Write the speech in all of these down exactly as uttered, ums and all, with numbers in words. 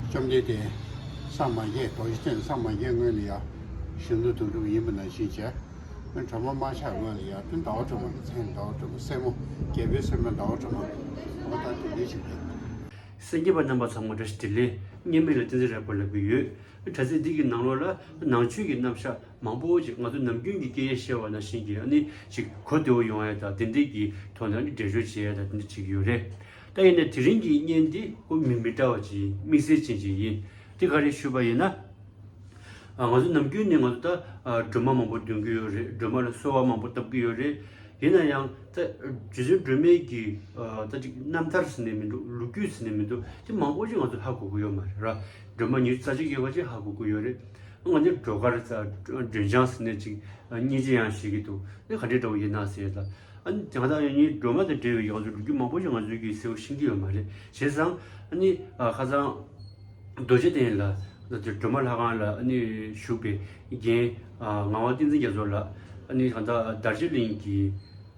བཅོམ་ལྡན་འདས་སངས་མ་རྒྱས། རྡོ་རྗེ་གདན་སངས་མ་རྒྱས་སྔོན་ལ་ཡང་གཞོན་ནུ་དོན་གྲུབ་ཡིན་པ་ནང་བཞིན་བྱས། སྒྲོལ་མ་མ་ཆགས་སྔོན་ལ་ཡང་དེ་ཟླ་བ་སྒྲོལ་མ་ལ་མཚན་ཟླ་བ་སྒྲོལ་མ། སྲས་མོ་རྒྱལ་པོའི་སྲས་མོ་ཟླ་བ་སྒྲོལ་མ། འོ་ད་དེ་འདྲ་ཞིག་རེད། སེམས་བསྐྱེད་པ་རྣམ་པ་ཚང་མ་བཀྲ་ཤིས་བདེ་ལེགས། སྙན་མིག་ལ་བསྟན་འཛིན་རས་པ་ལབ་ཀྱི་ཡོད། དྲ་ཚིགས་འདི་གི་ནང་ལོགས་ལ་ནང་ཆོས་ཀྱི་རྣམ་གཞག་མང་པོ་ཅིག་ང་ཚོ་ནམ་རྒྱུན་གྱི་སྐད་ཆ་བཤད་པ་ནང་བཞིན་གྱི་ཨ་ནི་ཅིག་གོ་བདེ་བོ་ཡོང་ཡ་དང་དེ་འདྲའི་གི་ཐོག་ནས་ཨ་ནི་འགྲེལ་བརྗོད་བྱེད་ཡ་དང་དེ་འདྲ་བྱེད་ཀྱི་ཡོད་རེད། ད་ཡིན་ནའི་དེ་རིང་གི་བརྙན་འདི་ཁོ་མི་མི་འདྲ་བ་ཅིག་དམིགས་བསལ་ཅན་ཅིག་ཡིན། དེ་ག་རེ་ཞུས་པ་ཡིན་ན། ང་ཚོ་ནམ་རྒྱུན་ནས་ང་ཚོ་ད་སྒྲོལ་མ་མང་པོ་འདོན་གྱི་ཡོད་རེད། སྒྲོལ་མ་ལ་གསོལ་བ་མང་པོ་བཏབ་ཀྱི་ཡོད་རེད། ཡིན་ན་ཡང་ད་རྗེ་བཙུན་སྒྲོལ་མའི་གི་ད་ཅིག་རྣམ་ཐར་ཟེར་ནས་མི་འདུག་ལོ་རྒྱུས་ཟེར་ནས་མི་འདུག་དེ་མང་པོ་ཅིག་ང་ཚོ་ཧ་གོ་གི་ཡོད་མ་རེད་ར། སྒྲོལ་མ་ཉི་ཤུ་རྩ་གཅིག་ཡོད་པ་ཅིག་ཧ་གོ་གི་ཡོད་རེད། ང་ཚོ་སྒྲོལ་དཀར་ཙ་སྒྲོལ་ལྗང་ཟེར་ནས་ཅིག་སྙིང་རྗེ་ཡང་ཞེད་ཀྱི་འདུག་དེ་ག་འདྲའི་འདྲ་བོ་ཡིན་ན་ཟེར་ད། ཨ་ནི་དེ་ག་ད་ཡང་ནི་སྒྲོལ་མ་དང་འབྲེལ་བའི་ཡོངས་སུ་ལོ་རྒྱུས་མང་པོ་ཞིག་ང་ཚོས་ཀྱིས་གསལ་པོ་ཤེས་ཀྱི་ཡོད་མ་རེད། བྱས་ཙང་ཨ་ནི་ཨ་ཁ་སང་རྡོ་རྗེ་གདན་ལ་ད་ལྟ་སྒྲོལ་མ་ལྷ་ཁང་ལ་ཨ་ནི་བཞུགས་པའི་རྒན་ཨ་ངག་དབང་བསྟན་འཛིན་རྒྱ་མཚོ་ལགས་ཨ་ནི་ད་ལྟ་དར་ལྕོག་གླིང་གི་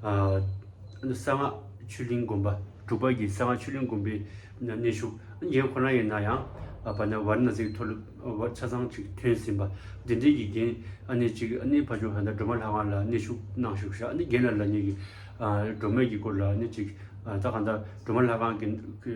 ཨ་ཨ་ནི་གསང་སྔགས་ཆོས་གླིང་དགོན་པ། འབྲུག་པ་གི་གསང་སྔགས་ཆོས་གླིང་དགོན་པའི་གནས་བཞུགས། རྒན་ཁོ་རང་ཡིན་ན་ཡང་ཨ་བར་ན་ཝཱ་ར་ཎ་སིའི་མཐོ་སློབ་ཆ་ཚང་ཅིག་ཐོན་ཟིན་པ། འདི་འདྲའི་གི་རྒན་ཨ་ནི་ཅིག་ཨ་ནི་ཕ་ཇོ་ཧན་ད་སྒྲོལ་མ་ལྷ་ཁང་ལ་གནས་བཞུགས་གནང་བཞུགས་ཤག་ཨ་ནི་རྒན་ལགས་ལབ་མཁན་གྱི་ཨ་སྒྲོལ་མའི་གི་སྐོར་ལ་ཨ་ནི་ཅིག་ཨ་ད་གང་ལྟར་སྒྲོལ་མ་ལྷ་ཁང་གི་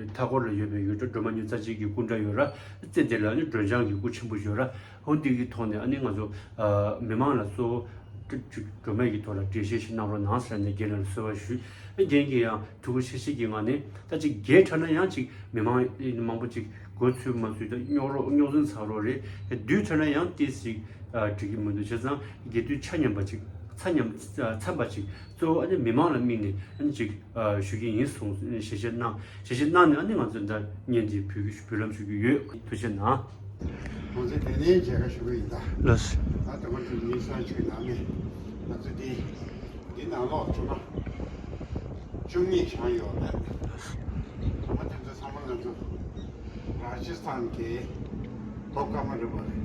མཐའ་འཁོར་ལ་ཡོད་པའི་ཡུལ་གྲུ་སྒྲོལ་མ་ཉི་ཤུ་རྩ་གཅིག་གི་སྐུ་འདྲ་ཡོད་ར། རྩེ་དེ་ལ་ཨ་ནི་སྒྲོལ་ལྗང་གི་སྐུ་ཆེན་པོ་ཡོད་ར། འོ་འདི་གི་ཐོག་ནས་ཨ་ནི་ང་ཚོ་ཨ་མི་མང་ལ་གཙོ་བོ་ཅིག་སྒྲོལ་མའི་གི་ཐོག་ལ་འགྲེལ་བཤད་ཞིག་གནང་རོགས་གནང་ཟེར་ནས་རྒན་ལགས་ལ་གསོལ་བ་ཞུས། ཨ་རྒན་གྱིས་ཡང་ཐུགས་ཁུར་ཆེ་བཞེས་ཀྱི་ངང་ནས་ད་ཅིག་རྒས་དྲགས་ན་ཡང་ཅིག་མི་མང་མང་པོ་ཅིག་མགོ་ཚོས་མ་ཚོས་ད་རྙོག་རོ་རྙོག་འཛིང་ཚ་རོགས་རེད། སྡུད་དྲགས་ན་ཡང་ཏོག་ཙམ་ཅིག་ཨ་འགྲིག་གི་མི་འདུག་བྱས་ཙང་རྒས་དུས་ཆ་མཉམ་པ་ཅིག་ཚ་མཉམ་ཚ་མཉམ་པ་ཅིག་གཙོ་བོ་ཨ་ནི་མི་མང་ལ་དམིགས་ནས་ཨ་ནི་ཅིག་ཨ་ཞུ་གི་ཡིན་གསུངས། ཞལ་བཞེས་གནང་། ཞལ་བཞེས་གནང་ནས་ཨ་ནི་ང་ཚོ་ད་བརྙན་འདི་འབུལ་རྒྱུ་འབུལ་ལམ་ཞུ་རྒྱུ་ཡོད། ཐུགས་རྗེ་གནང་། ང་ཚོ་དེ་ནས་མཇལ་ཁ་ཞུ་གི་ཡིན་ད། ལགས་སོ། ད་དུང་མ་དུས་ཉིན་གསར་ཆུའི་ནང་ནས་ང་ཚོ་འདི་འདི་ནང་ལོགས་བྱུང་ན་བཅུ་གཉིས་བྱང་ཡོད་རེད། ད་མ་དེ་ཚོ་ཚང་མ་ང་ཚོ་ར་ཇི་སི་ཐན་གྱི་མདོ་ཀ་མ་རི་པ་རེད།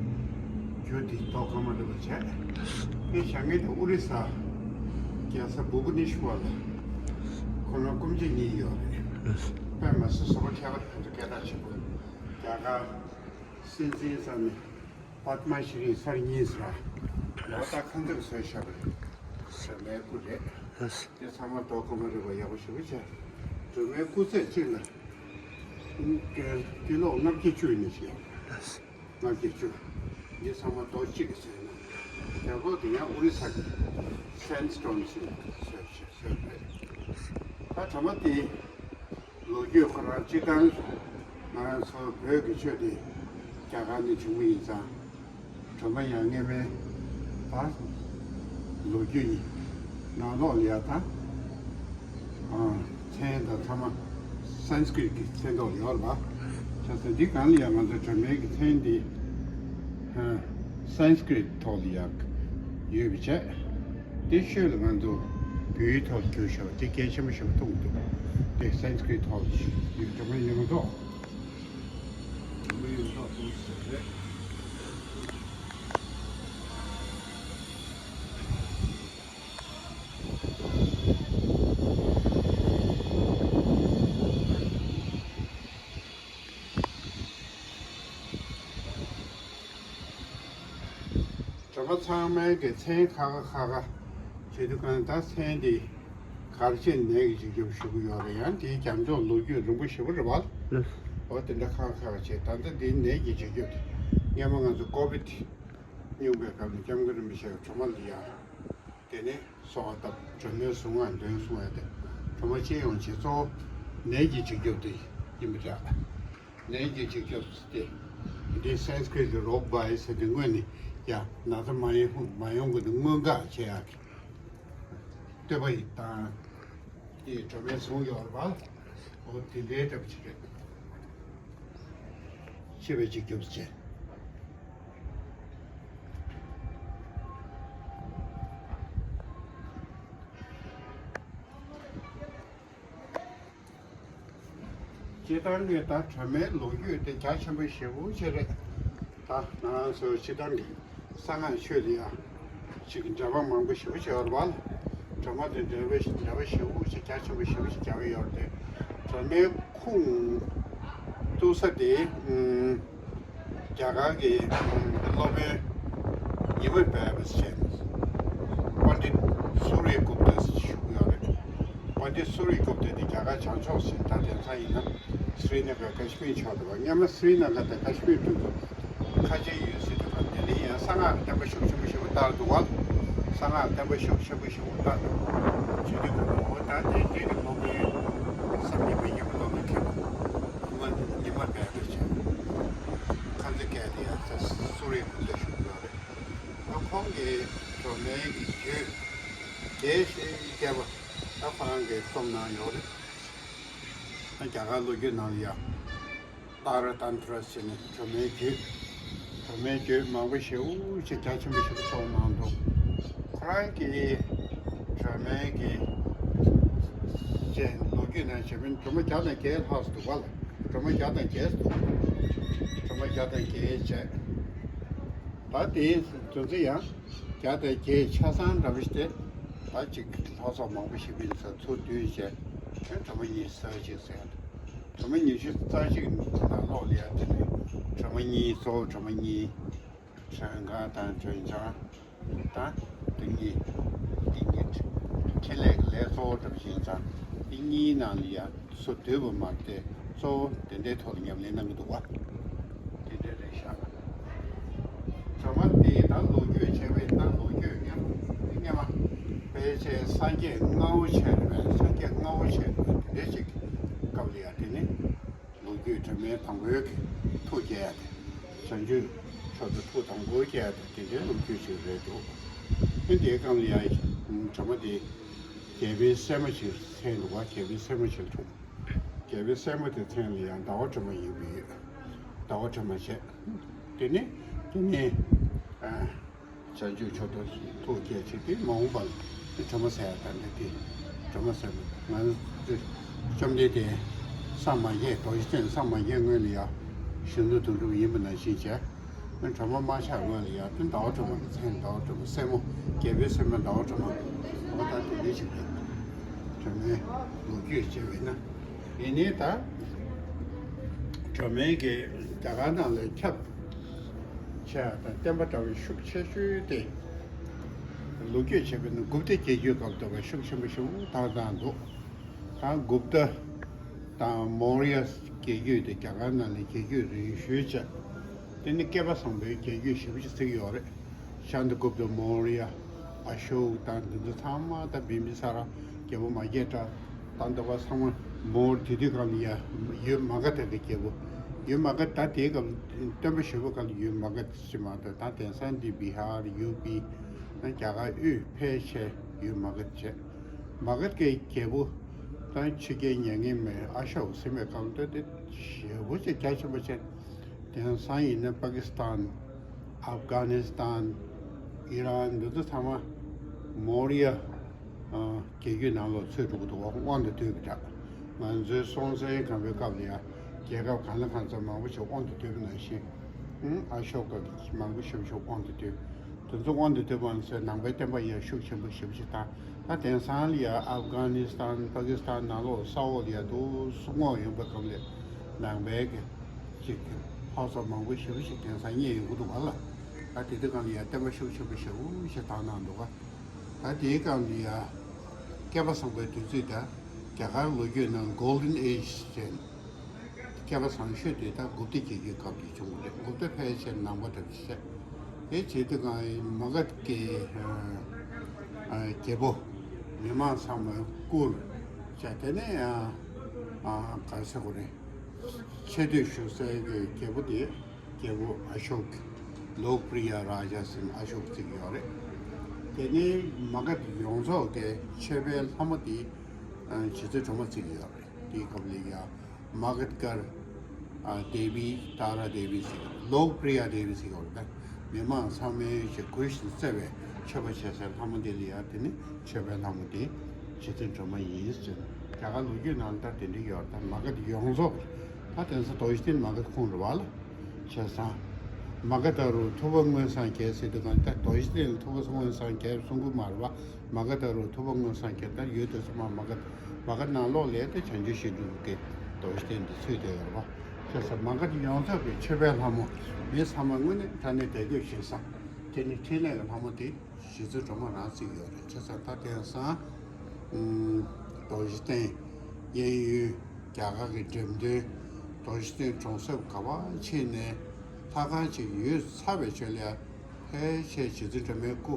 རྒྱུད་འདི་མདོ་ཀ་མ་རི་པ་བྱས། དེ་བྱང་ངེས་དེ་ཨོ་རི་ས་རྒྱལ་ས་བྷུ་བྷུ་ནེ་ཤ་ཝར་ལ་ཁོ་རང་སྐུ་མཆེད་གཉིས་ཡོད་རེད། དཔེ་མ་སྲིད་བཟོ་པ་ཁྱད་པར་དེ་ཚོ་སྐད་གྲགས་ཆེན་པོ་རྒྱ་གར་སྲིད་འཛིན་ས་ནས་པདྨ་ཤྲི་གསར་རྙིང་ཟེར་བ་ད་ཁ་མཛེས་བཟོས་བཞག་པ་རེད། སྒྲོལ་མའི་སྐུ་རེད། དེ་ཚང་མ་མདོ་ཀ་མ་རི་པ་ཡག་པོ་ཞེ་པོ་བྱས། སྒྲོལ་མའི་སྐུ་ཚད་གཅིག་ལ་ཀི་ལོ་ལྔ་བརྒྱ་བཅུ་ཡིན་ཞིག་ཡོད་རེད། ལྔ་བརྒྱ་བཅུ། འདི་ཚང་མ་རྡོ་གཅིག་གི་ཚད་ན། རྒྱ་ཁོག་དེ་ཡང་ཨོ་རི་ས་གི་སན་སི་ཊོན་ཟེར་བཟོས་བཟོས་རེད། ད་གྲོ་མ་དེ་ལོ་རྒྱུས་ཁོ་རང་སྤྱིར་བཏང་ང་རང་ཚོ་བོད་ཀྱི་ཆོས་དེ་རྒྱ་གར་ནས་བྱུང་བ་ཡིན་ཙང་། གྲོ་མ་ཡང་སྔས་མའི་ད་ལོ་རྒྱུས་ཡིན། ནང་ལོགས་ལ་ཡ་ད། ཨ་མཚན་དང་ཚང་མ་སན་སི་ཀྲིད་ཀྱི་མཚན་ཐོག་ལ་ཡོད་རེད་པ། བྱས་ཙང་འདི་སྒང་ལ་ཡང་ང་ཚོ་སྒྲོལ་མའི་གི་མཚན་འདི་ཨ་སན་སི་ཀྲིད་ཐོག་ལ་ཡང་ཡོད་པ་བྱས། དེ་ཤོད་ལ་ང་ཚོ་བོད་ཡིག་ཐོག་ལ་བསྒྱུར་བཞག་པ་དེ་གལ་ཆེན་པོ་ཞིག་མཐོང་གི་འདུག་དེ་སན་སི་ཀྲིད་ཐོག་ལ་ཡོད། སྒྲོལ་མ་ཡོད་མ་གཏོགས་སྒྲོལ་མ་ཡོད་མ་གཏོགས་དེ་ཟེར་རེད། སྒྲོལ་མ་ཚང་མའི་གི་མཚན་ཁ་ཁ་ཁ་ཁ་བྱེད་དུས་གང་ད་མཚན་དེ་གར་ཆེན་ནས་ཀྱི་བྱེད་རྒྱུ་ཞུ་གི་ཡོད་རེད། ཡང་དེའི་རྒྱབ་ལྗོངས་ལོ་རྒྱུས་རིང་པོ་ཞེ་པོ་རེད་པ། ལགས། འོ་དེ་འདྲ་ཁ་ཁ་ཁ་བྱེད། ད་ལྟ་འདི་ནས་ཀྱི་བྱེད་རྒྱུ་དེ་སྔོན་མ་ང་ཚོ་ཀོ་བིད་སྙུང་པའི་སྐབས་ནས་སྐྱབས་མགོན་རིན་པོ་ཆེ་གི་གྲོ་མ་ལ་ཡ། དེ་ནས་གསོལ་བ་བཏབ། སྒྲོལ་མའི་གཟུངས་སྔགས་འདོན་གསུང་བ་དེ་གྲོ་མ་ཅི་ཡོང་བྱེད་གཙོ་བོ་ནད་ཀྱི་འཇིགས་སྐྱོབ་དེ་ཡིན་པ་འདྲ། ནད་ཀྱི་འཇིགས་སྐྱོབ་དེ་འདི་སན་སི་ཀྲིད་ཀྱི་རོག་བྷའི་ཟེར་དེ་སྔོན་ནས་ཡ་ན་ཚ་མ་ཡོང་མ་ཡོང་གི་འདུག་སྔོན་འགོག་བྱེད་ཡག་གི་བསྟོད་པ་ཡི་དང་དེ་སྒྲོལ་མའི་གཟུངས་ཡོད་རེད་པ། འོ་དེ་འདྲའི་འདྲ་པོ་ཅིག་རེད། ཆེ་བའི་འཇིགས་སྐྱོབ་བྱེད། སྤྱིར་བཏང་གི་ད་སྒྲོལ་མའི་ལོ་རྒྱུས་དེ་རྒྱ་ཆེན་པོ་ཞེ་པོ་ཅིག་རེད། ད་ང་རང་ཚོ་སྤྱིར་བཏང་གི་གསང་སྔགས་ཆོས་དེ་ཡང་ཅིག་འགྲེལ་པ་མང་པོ་ཞེ་པོ་ཅིག་ཡོད་རེད་པ། སྒྲོལ་མ་དེ་འགྲེལ་པ་ཞིག་འགྲེལ་པ་ཞེ་པོ་ཅིག་རྒྱ་ཆེན་པོ་ཞེ་པོ་ཅིག་རྒྱག་གི་ཡོད་རེད་དེ། སྒྲོལ་མའི་ཁུངས་གཏུགས་ས་དེ་ཨུམ། རྒྱ་གར་གྱི་སློབ་དཔོན་ཉི་མ་བལ་བ་ཟེར་ནས་པཎྜི་ཏ་སུ་རི་གུཔྟ་ཞུ་གི་ཡོད་རེད། པཎྜི་ཏ་སུ་རི་གུཔྟ་དེ་རྒྱ་གར་བྱང་ཕྱོགས་ཟིན། ད་དེང་སང་ཡིན་ན་སི་རི་ན་གར་ཀ་ཤི་མིར་ཕྱོགས་འདུག་པ། སྔོན་མ་སི་རི་ན་གར་དང་ཀ་ཤི་མིར་དུས་སུ་ཁ་ཆེ་ཡོད་སྲིད་འདུག་པ། དེ་ནས་ཡང་གསང་སྔགས་བསྟན་པ་ཤུགས་ཆེན་པོ་ཞེ་པོ་དར་འདུག་པ། གསང་སྔགས་བསྟན་པ་ཤུགས་ཆེན་པོ་ཞེ་པོ་དར་འདུག་བྱེད་དུས་ཁོ་ན་འོ་ད་དེ་དེ་གི་སློབ་དཔོན་བསམ་གྱིས་མི་ཁྱབ་པ་སློབ་དཔོན་མཁན་པོ་ཉི་མ་ཉི་མ་བལ་བ་ཟེར། ཁ་ཚེ་སྐད་དེ་ཡང་ས་སུ་རི་གུཔྟ་ཞུ་གི་ཡོད་རེད། ད་ཁོང་གི་སྒྲོན་མེའི་གི་རྒྱུད་རྒྱས་ཤིང་རྒྱས་པ་ད་ཁོ་རང་གིས་རྩོམ་གནང་ཡོད་རེད། ད་རྒྱ་གར་ལོ་རྒྱུས་ནང་ལ་ཡང་ཏཱ་ར་ཏན་ཏྲ་ཟེར་ནས་སྒྲོན་མེའི་རྒྱུད། སྒྲོན་མེའི་རྒྱུད་མང་པོ་ཞེ་པོ་ཅིག་རྒྱ་ཆེན་པོ་ཞིག་རྩོམ་གནང་འདུག་ཁོ་རང་གིས་སྒྲོན་མེའི་གི་ཅན་ལོ་རྒྱུས་ནང་བྱས་པའི་སྒྲོན་མ་བརྒྱ་དང་བརྒྱད་ལྷག་ཙམ་འདུག་པ་ལ། སྒྲོན་མ་བརྒྱ་དང་བརྒྱད་འདུག་སྒྲོན་མ་བརྒྱ་དང་བརྒྱད་བྱས། ད་དེའི་དོན་ཚན་ཡང་བརྒྱ་དང་བརྒྱད་ཆ་ཚང་འདྲ་པོ་ཞིག་སྟེ། ད་ཅིག་ལྷག་བསམ་མང་པོ་ཞིག་བིན་ས་ཚུར་བསྡུས་བྱས་ཁྱོན་སྒྲོན་མ་ཉི་ཤུ་རྩ་གཅིག་ཟེར། སྒྲོན་མ་ཉི་ཤུ་རྩ་གཅིག་ནང་ལོགས་ལ་ཡང་དེ་ནི་སྒྲོན་མ་གཉིས། གཙོ་བོ་སྒྲོན་མ་གཉིས། གྲངས་ཀ་དང་སྒྲོན་བྱང་། ད་འདི་གཉིས། འདི་གཉིས་ཁྱེད་ལས་ཀྱི་ལས་གཙོ་བོ་འགྲུབ་བཞིན་ཙང་འདི་གཉིས་ནང་ལ་ཡང་སུ་བསྡུས་པ་མ་སྟེ་གཙོ་བོ་དེ་འདྲའི་ཐོག་ལ་ཉམས་ལེན་གནང་གི་འདུག་བ། དེ་འདྲ་རེད་ཤག་སྒྲོན་མ་དེ་ད་ལོ་རྒྱུས་བྱས་པའི་ད་ལོ་རྒྱུས་སྔ་མ་སྔ་མ་ཕལ་ཆེར་སངས་རྒྱས་སྔ་བོ་ཆེ་རེད་པས། སངས་རྒྱས་སྔ་བོ་ཆེ་རེད་པས། དེ་འདྲའི་ཅིག་སྐབས་ལ་ཡང་དེ་ནི། ལོ་རྒྱུས་སྒྲོན་མེ་དང་པོའི་གི་ཐུགས་བསྐྱེད་ཡ་དེ། བྱང་ཆུབ་མཆོག་ཏུ་ཐུགས་དང་པོ་བསྐྱེད་ཡ་དེ་དེ་འདྲའི་ལོ་རྒྱུས་ཤིག་རེད་འདུག་ཨེ་དེའི་སྐབས་ལ་ཡང་སྒྲོན་མ་དེ་རྒྱལ་པོའི་སྲས་མོ་ཞིག་མཚན་འདུག་པ། རྒྱལ་པོའི་སྲས་མོ་ཞིག་འཁྲུངས། རྒྱལ་པོའི་སྲས་མོ་དེ་མཚན་ལ་ཡང་ཟླ་བ་སྒྲོན་མ་ཡིན་པས་ཟླ་བ་སྒྲོན་མ་བྱས། དེ་ནས་དེ་ནས་ཨ། བྱང་ཆུབ་མཆོག་ཏུ་ཐུགས་བསྐྱེད་བྱས་ཏེ་མ་འོངས་པ་ལ་སྒྲོན་མ་ཟེར་ཡ་ད་འདི་དེ་སྒྲོན་མ་ཟེར་བ་ང་ཚོ་བཅོམ་ལྡན་འདས་སངས་མ་རྒྱས། རྡོ་རྗེ་གདན་སངས་མ་རྒྱས་སྔོན་ལ་ཡང་གཞོན་ནུ་དོན་གྲུབ་ཡིན་པ་ནང་བཞིན་བྱས། སྒྲོན་མ་མ་ཆགས་སྔོན་ལ་ཡང་དེ་ཟླ་བ་སྒྲོན་མ་གི་མཚན་ཟླ་བ་སྒྲོན་མ་སྲས་མོ་རྒྱལ་པོའི་སྲས་མོ་ཟླ་བ་སྒྲོན་མ་འོ་ད་དེ་འདྲ་ཞིག་རེད། སྒྲོན་མའི་ལོ་རྒྱུས་བྱས་པས་ན། ཡིན་ནའི་ད་སྒྲོན་མའི་གི་རྒྱ་གར་ནང་ལ་ཁྱབ་ཆེ་བ་དང་བསྟན་པ་དར་བའི་ཤུགས་ཆེ་ཤོས་དེ་ལོ་རྒྱུས་བྱས་པ་ཡིན་ན་གུཔྟ་རྒྱལ་རྒྱུད་སྐབས་དར་བའི་ཤུགས་ཆེན་པོ་ཞིག་དར་བཏང་འདུག་ད་གུཔྟ་དང་མོར་ཡ་རྒྱལ་རྒྱུད་དེ་རྒྱ་གར་ནང་ལ་རྒྱལ་རྒྱུད་རིང་ཤོས་བྱས། དེ་ནི་བསྐལ་པ་བཟང་པོའི་རྒྱལ་རྒྱུད་ཞེ་པོ་ཅིག་བརྩི་གི་ཡོད་རེད། ཤཱནྟ་གུཔྟ་མོར་ཡ། ཨ་ཤོག་དང་འདི་ཚོ་ཚང་མ་ད་བིམ་བི་ས་ར། རྒྱལ་པོ་མ་སྐྱེས་དགྲ་དང་འདི་བ་ཚང་མ་མོར་དེ་དུས་སྐབས་ལ་ཡ་ཡུལ་མ་ག་དྷ་གི་རྒྱལ་པོ། ཡུལ་མ་ག་དྷ་དེའི་སྐབས་སྟོན་པ་ཞེ་པོ་སྐབས་ལ་ཡུལ་མ་ག་དྷ་ཞིག་མ་གཏོགས། ད་དེང་སང་འདི་བི་ཧར་ཡུ་པི་ན་རྒྱ་གར་དབུས་ཕལ་ཆེར་ཡུལ་མ་ག་དྷ་བྱས། མ་ག་དྷ་གི་རྒྱལ་པོ་དང་ཆོས་རྒྱལ་མྱ་ངན་མེད་ཨ་ཤོག་ཟེར་བའི་སྐབས་ལ་ད་དེ་ཞེ་པོ་ཅིག་རྒྱ་ཆེན་པོ་བྱས། དེང་སང་ཡིན་ན་པ་ཀི་སི་ཐན། ཨབ་གྷ་ནི་སི་ཐན། ཨི་རན། འདི་ཚོ་ཚང་མ་མོར་ཡ་རྒྱལ་རྒྱུད་ནང་ལོགས་ཚུད་འགྲོ་གི་འདུག་པ། དབང་དུ་སྡུད་པ་འདྲ། ང་ཚོའི་སྲོང་བཙན་སྒམ་པོའི་སྐབས་ལ་ཡང་རྒྱལ་ཁབ་གང་ལ་གང་འཚམ་མང་པོ་ཞིག་དབང་དུ་སྡུད་པ་ནང་བཞིན། ཨ་ཤོ་ཀ་གིས་མང་པོ་ཞེ་པོ་ཞིག་དབང་དུ་བསྡུས། དེ་ཚོ་དབང་དུ་བསྡུས་པ་ནང་བཞིན་ནང་པའི་བསྟན་པ་ཡང་ཤུགས་ཆེན་པོ་ཞེ་པོ་ཞིག་དར། ད་དེང་སང་ལ་ཡང་ཨབ་གྷ་ནི་སི་ཐན། པ་ཀི་སི་ཐན་ནང་ལོགས་ས་འོག་ལ་ཡང་འདུག་སེ་སྔོག་ཡོང་པའི་སྐབས་ལ་ནང་པའི་གི་ཅིག་གི་ཕོགས་ཚོགས་མང་པོ་ཞེ་པོ་ཞིག་དེང་སང་རྙེད་ཡོང་གི་འདུག་ག་ལ། ད་དེ་དུས་སྒང་ལ་ཡང་བསྟན་པ་ཤུགས་ཆེན་པོ་ཞེ་པོ་ཞིག་དར་གནང་འདུག་ག་ད་དེའི་སྒང་ལ་ཡང་བསྐལ་པ་བཟང་པོའི་དུས་ཚོད་དང་རྒྱ་གར་ལོ་རྒྱུས་ནང་Golden Age་ཟེར། བསྐལ་པ་བཟང་ཤོས་དེ་ད་གུཔྟ་རྒྱལ་རྒྱུད་སྐབས་ཀྱི་བྱུང་བ་རེད། གུཔྟ་ཕལ་ཆེར་ནང་པ་འདྲ་པོ་ཞིག་རེད། དེ་བྱེད་དུས་སྒང་མ་ག་དྷ་གི་ཨ་ཨ་རྒྱལ་པོ་མི་མང་ཚང་མ་བཀུར་བྱས། དེ་ནས་ཨ་ཨ་ག་རེ་ཟེར་དགོས་རེད། ཆེ་བསྟོད་ཞུ་སའི་གི་རྒྱལ་པོ་དེ་རྒྱལ་པོ་ཨ་ཤོ་ཀ། ལོག་པྲི་ཡ་རཱ་ཇ་ཟེར་ནས་ཨ་ཤོ་ཀ་བརྩི་གི་ཡོད་རེད། དེ་ནས་མ་ག་དྷ་ཡོངས་རྫོགས་ཀྱི་ཆོས་པའི་ལྷ་མོ་དེ་ཨ་རྗེ་བཙུན་སྒྲོལ་མ་བརྩི་གི་ཡོད་རེད། དེའི་སྐབས་ལ་ཡ། མ་ག་དྷ་ཀར་ཨ་དེ་བི། ཏཱ་ར་དེ་བི་ཟེར་གི། ལོག་པྲི་ཡ་དེ་བི་ཟེར་གི་ཡོད་རེད། ད་མི་མང་ཚང་མས་ཞེ་གུས་ཤིང་བརྩེ་བའི་མཆོད་པ་བྱེད་སའི་ལྷ་མོ་དེ་ལ་ཡ། དེ་ནི་མཆོད་པའི་ལྷ་མོ་དེ་རྗེ་བཙུན་སྒྲོལ་མ་ཡིན་ཟེར། རྒྱ་གར་ལོ་རྒྱུས་ནང་ལ་ད་དེ་འདྲ་ཡོད་རེད། ད་མ་ག་དྷ་ཡོངས་རྫོགས་ད་དེང་སང་རྡོ་རྗེ་གདན་མ་ག་དྷ་ཁོངས་རེད་པ་ལ། བྱས་ཙང་། མ་ག་དྷ་རུ་ཐུབ་པ་མངོན་སངས་རྒྱས་ཟེར་དུས་སྒང་ད་རྡོ་རྗེ་གདན་ལ་ཐུབ་པ་མངོན་སངས་རྒྱས་གསུང་གི་མ་རེད་པ། མ་ག་དྷ་རུ་ཐུབ་པ་མངོན་སངས་རྒྱས། ད་ཡུལ་དེ་ཚང་མ་མ་ག་མ་ག་ནང་ལོགས་ལ་ད་བྱང་ཆུབ་ཤིང་དྲུང་གི་རྡོ་རྗེ་གདན་དེ་ཚུད་བསྡད་ཡོད་རེད་པ། ཁ་སང་མ་ག་དེ་ཡོངས་རྫོགས་ཀྱི་མཆོད་པའི་ལྷ་མོ། མི་ཚང་མ་དངོས་གནས་དྲང་གནས་དད་གུས་བྱེད་ས། དེ་ནི་འཕྲིན་ལས་ཀྱི་ལྷ་མོ་དེ་རྗེ་བཙུན་སྒྲོལ་མ་རང་བརྩི་གི་ཡོད་རེད། བྱས་ཙང་ད་དེང་སང་ཨུམ། རྡོ་རྗེ་གདན། གཡས་གཡོན། རྒྱ་གར་གྱི་འགྲེམས་སྟོན། རྡོ་རྗེ་གདན་གྲོང་གསེབ་ག་པར་ཕྱིན་ནས་ལྷ་ཁང་ཅིག་ཡོད་ཚར་བའི་ཆོད་ལ་ཕལ་ཆེར་རྗེ་བཙུན་སྒྲོལ་མའི་སྐུ་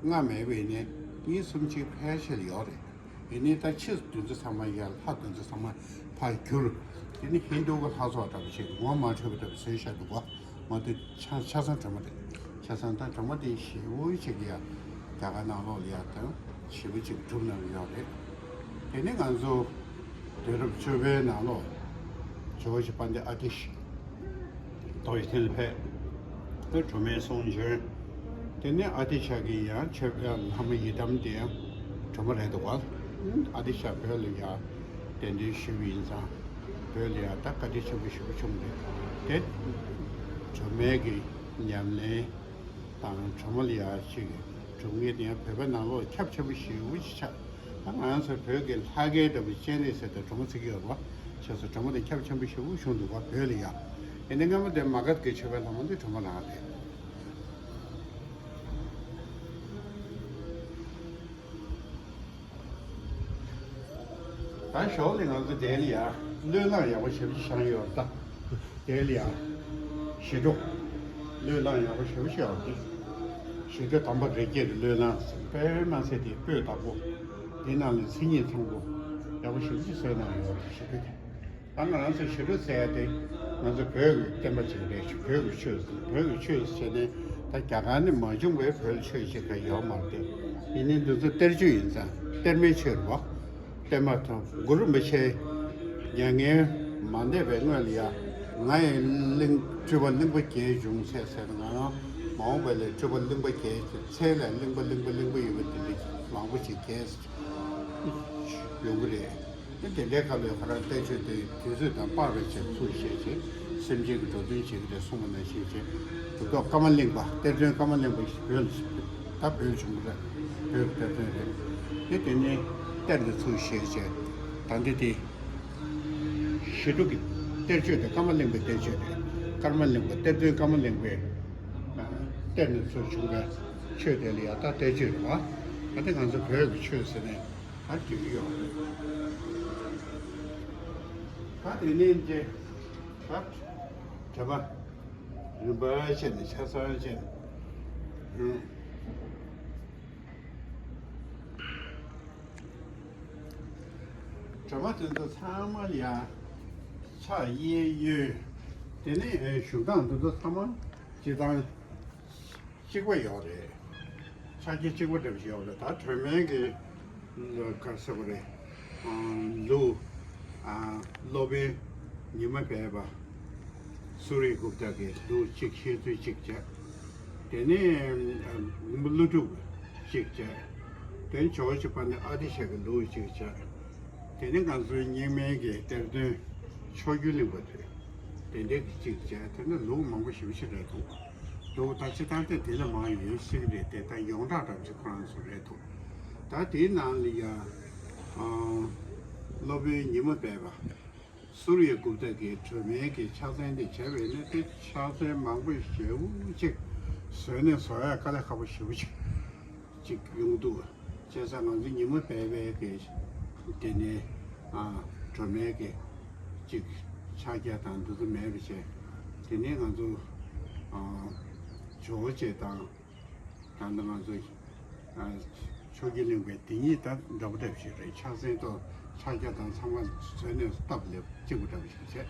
ལྔ་མེད་པའི་ནས་གཉིས་གསུམ་ཅིག་ཕལ་ཆེར་ཡོད་རེད། ཡིན་ནའི་ད་ཕྱིས་སུ་དེ་ཚོ་ཚང་མ་ཡར་ལྷ་དེ་ཚོ་ཚང་མ་ཕར་གྱུར། དེ་ནི་ཧིན་རྡུ་གི་ལྷ་ཚོགས་འདྲ་པོ་ཞིག་ངོ་མ་འཕྲོད་པ་འདྲ་པོ་བཟོས་བཞག་འདུག་ག། ང་དེ་ཆ་ཆ་ཚང་སྒྲོལ་མ་རེད། ཆ་ཚང་ད་སྒྲོལ་མ་དེ་ཞེ་པོ་ཅིག་ཡ། རྒྱ་གར་ནང་ལོགས་ལ་ཡ་དང་ཞེ་པོ་ཅིག་གྲུབ་གནང་གི་ཡོད་རེད། དེ་ནི་ང་ཚོ་དུས་རབས་བཅུ་པའི་ནང་ལོགས་ཇོ་བོ་རྗེ་དཔལ་ལྡན་ཨ་ཏི་ཤ་རྡོ་རྗེ་གདན་ལ་ཕེབས། སྒྲོལ་མའི་གསུང་བྱོན། དེ་ནས་ཨ་ཏི་ཤ་གི་ཡང་མཆོད་པའི་ལྷ་མོ་ཡི་དམ་དེ་ཡང་སྒྲོལ་མ་རེད་འདུག་ག། ཨ་ཏི་ཤ་བོད་ལ་ཡང་གདན་འདྲེན་ཞུས་པ་ཡིན་ཙང་། བོད་ལ་ཡང་ད་བཀའ་དྲིན་ཆེན་པོ་ཞེ་པོ་བྱུང་རེད། དེ་སྒྲོལ་མའི་གི་ཉམས་ལེན་དང་སྒྲོལ་མ་ལ་ཡང་ཅིག་གི་སྒྲུབ་ངེས་དེ་ཡང་བོད་པའི་ནང་ལོགས་ཁྱབ་ཆེན་པོ་ཞེ་པོ་ཅིག་ཆགས། ད་ང་རང་ཚོ་བོད་ཀྱི་ལྷ་སྐལ་འདྲ་པོ་སྤྱན་རས་གཟིགས་དང་སྒྲོལ་མ་བརྩི་གི་ཡོད་རེད་བ། བྱས་ཙང་སྒྲོལ་མ་དེ་ཁྱབ་ཆེན་པོ་ཞེ་པོ་བྱུང་འདུག་བ་བོད་ལ་ཡ། ཡིན་ནའི་སྔ་མོ་དེ་མ་ག་དྷ་གི་མཆོད་པའི་ལྷ་མོ་འདི་སྒྲོལ་མ་རང་རེད། ད་ཞོར་ལ་ང་ཚོ་དེ་ལ་ཡ་བློས་བསླངས་ཡག་པོ་ཞེ་པོ་ཅིག་བཞེངས་ཡོད་རེད་ད། དེ་ལ་ཡང་ཞི་ཁྲོ། བློས་བསླངས་ཡག་པོ་ཞེ་པོ་ཞིག་ཡོད་རེད། ཞི་ཁྲོ་དམ་པ་རིགས་བརྒྱད་ཀྱི་བློས་བསླངས་ཟེར་དཔེ་མ་ཚད་དེ་སྤོས་བདག་པོ། དེ་ནང་ལ་མཚན་ཉིད་ཚང་པོ་ཡག་པོ་ཞེ་པོ་ཞིག་བཟོས་གནང་ཡོད་རེད། ཞི་ཁྲོ་དེ། ད་ང་རང་ཚོ་ཞི་ཁྲོ་ཟེར་ཡ་དེ་ང་ཚོ་བོད་ཀྱི་བསྟན་པ་ཅིག་རེད། བོད་ཀྱི་ཆོས་བོད་ཀྱི་ཆོས་ཟེར་ནས་ད་རྒྱ་གར་ནས་མ་བྱུང་བའི་བོད་ལ་ཆོས་ཅིག་ག་ཡོད་མ་རེད། ཡིན་ནའི་འདི་ཚོ་གཏེར་ཆོས་ཡིན་ཙང་གཏེར་མའི་ཆོས་རེད་བ། བསྟན་པ་དང་གུ་རུ་རིན་པོ་ཆེ་མྱ་ངན་མ་འདས་པའི་སྔོན་ལ་ཡ། ང་ཡི་གླིང་སྤྲུལ་པ་གླིང་པ་བརྒྱད་བྱུང་ཚེ་ཟེར་ན་ང་རང་མ་འོངས་པ་ལ་སྤྲུལ་པ་གླིང་པ་བརྒྱད་ཀྱི་ཚེ་ལ་གླིང་པ་གླིང་པ་གླིང་པ་ཡོད་པ་དེ་འདྲ་མང་པོ་ཞིག་རྒྱས་ཡོང་གི་རེད། དེ་དེ་འདྲའི་སྐབས་ལ་ཁོ་རང་གཏེར་ཆོས་དེ་དུས་ཚོད་དང་སྤར་བའི་ཆེད་ཚུར་བཤད་བྱས་སེམས་ཅན་གྱི་འགྲོ་དོན་བྱེད་ཀྱི་རེད་གསུངས་པ་ནང་བཞིན་བྱས་གྲུབ་ཐོབ་ཀརྨ་གླིང་པ་གཏེར་སྟོན་ཀརྨ་གླིང་པ་བོད་ད་བོད་བྱུང་བ་རེད། བོད་ཀྱི་གཏེར་སྟོན་རེད། དེ་དེ་ནས་གཏེར་འདི་ཚུར་བཤད་བྱས་ད་འདི་དེ། ཞི་ཁྲོ་གི་གཏེར་ཆོས་དེ་ཀརྨ་གླིང་པའི་གཏེར་ཆོས་རེད། ཀརྨ་གླིང་པ་གཏེར་སྟོན་ཀརྨ་གླིང་པའི་གཏེར་ནས་ཚུར་བྱུང་བའི་ཆོས་དེ་ལ་ཡང་ད་གཏེར་ཆོས་རེད་བ། ད་དེ་ང་ཚོ་བོད་ཀྱི་ཆོས་ཟེར་ནས་ད་བརྗོད་ཀྱི་ཡོད་རེད། ད་དེ་ནས་འདི་ད་དྲི་བ་རིམ་པ་བྱས་ནས་ཆ་ཚང་བྱས་ནས། དྲི་བ་དེ་ཚོ་ཚང་མ་ལ་ཡང་ཕྱག་གཡས་གཡོན། དེ་ནས་བཞུགས་སྟངས་དེ་ཚོ་ཚང་མ་སྤྱིར་བཏང་གཅིག་པ་ཡོད་རེད། ཕྱག་རྒྱ་གཅིག་པ་འདྲ་པོ་ཞིག་ཡོད་རེད། ད་སྒྲོལ་མའི་གི་ག་རེ་ཟེར་དགོས་རེད། ལུགས། སློབ་དཔོན་ཉི་མ་སྦས་པ་སུ་རི་གུཔྟ་གི་ལུགས་གཅིག་བཤད་ཚུལ་གཅིག་བྱས། དེ་ནས་ཀླུ་སྒྲུབ་གཅིག་བྱས། དེ་ནས་ཇོ་བོ་རྗེ་དཔལ་ལྡན་ཨ་ཏི་ཤ་གི་ལུགས་གཅིག་བྱས། དེ་ནས་ང་ཚོའི་རྙིང་མའི་གི་གཏེར་སྟོན་མཆོག་གྱུར་གླིང་པ་དེ་དེ་འདྲའི་གི་གཅིག་བྱས། དེ་ནས་ལུགས་མང་པོ་ཞེ་པོ་ཅིག་རེད་འདུག་འདུག་ད་སྤྱིར་བཏང་དེ་དེ་ལས་མང་ཡོད་སྲིད་ཀྱི་རེད་དེ། ད་ཡོངས་གྲགས་འདྲ་པོ་ཅིག་ཁོ་རང་ཚོ་རེད་འདུག་ད་དེའི་ནང་ལ་ཡང་སློབ་དཔོན་ཉི་མ་སྦས་པ་སུ་རི་གུཔྟ་གིས་སྒྲོལ་མའི་གི་ཕྱག་མཚན་དེ་བྱས་པས་ན་དེ་ཕྱག་མཚན་མང་པོ་ཞེ་པོ་ཅིག་བཟོས་ནས་བཟོ་ཡ་དཀའ་ལས་ཁག་པོ་ཞེ་པོ་ཅིག་ཅིག་ཡོང་འདུག་བྱས་ཙང་ང་ཚོ་ཉི་མ་སྦས་པའི་གི་དེ་ནས་ཨ་སྒྲོལ་མའི་གི་ཅིག་ཕྱག་རྒྱ་དང་འདི་ཚོ་མེད་པ་བྱས། དེ་ནས་ང་ཚོ་ཨ་ཇོ་བོ་རྗེ་དང་ད་ལྟ་ང་ཚོ་ཨ་མཆོག་གྱུར་གླིང་པའི་དེ་གཉིས་ད་འདྲ་པོ་འདྲ་པོ་ཞིག་རེད། ཕྱག་མཚན་ཐོག་ཕྱག་རྒྱ་དང་ཚང་མ་བཟོས་ནས་སྟབས་ལེགས་གཅིག་པ་འདྲ་པོ་ཞིག་བྱས།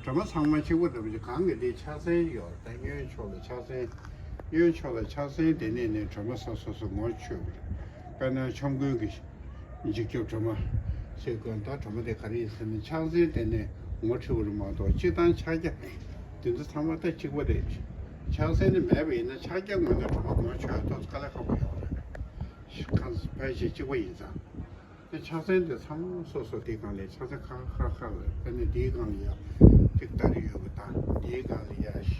སྒྲོལ་མ་ཚང་མ་གཅིག་པ་འདྲ་པོ་ཞིག་གང་གི་དེ་ཕྱག་མཚན་ཡོད་རེད། ད་གཡོན་ཕྱོགས་ལ་ཕྱག་མཚན། གཡོན་ཕྱོགས་ལ་ཕྱག་མཚན་དེ་ནས་ནས་སྒྲོལ་མ་ས་སོ་སོ་ངོ་འཕྲོད་པ་རེད། དཔེར་ན་ཆོམ་རྐུན་གྱི་འཇིགས་སྐྱོབ་སྒྲོལ་མ་ཟེར་དགོས། ད་སྒྲོལ་མ་དེ་ག་རེ་ཡིན་ཟེར་ན་ཕྱག་མཚན་དེ་ནས་ངོ་འཕྲོད་པ་རེད་མ་གཏོགས་སྤྱིར་བཏང་ཕྱག་རྒྱ་དེ་ཚོ་ཚང་མ་ད་གཅིག་པ་རེད། ཕྱག་མཚན་དེ་མེད་པ་ཡིན་ན་ཕྱག་རྒྱ་ངོས་ནས་སྒྲོལ་མ་ངོ་འཕྲོད་ཡ་ཏོག་ཙམ་དཀའ་ལས་ཁག་པོ་ཡོད་རེད། གང་ཕལ་ཆེར་གཅིག་པ་ཡིན་ཙང་། དེ་ཕྱག་མཚན་དེ་ཚང་མ་སོ་སོ་དེའི་སྒང་ལ་ཕྱག་མཚན་ཁག་ཁག་ཁག་རེད། དཔེར་ན་དེའི་སྒང་ལ་ཡ་ཏིག་ཏ་རི་ཡོད་པ་དང་། དེའི་སྒང་ལ་ཡ་ཤ་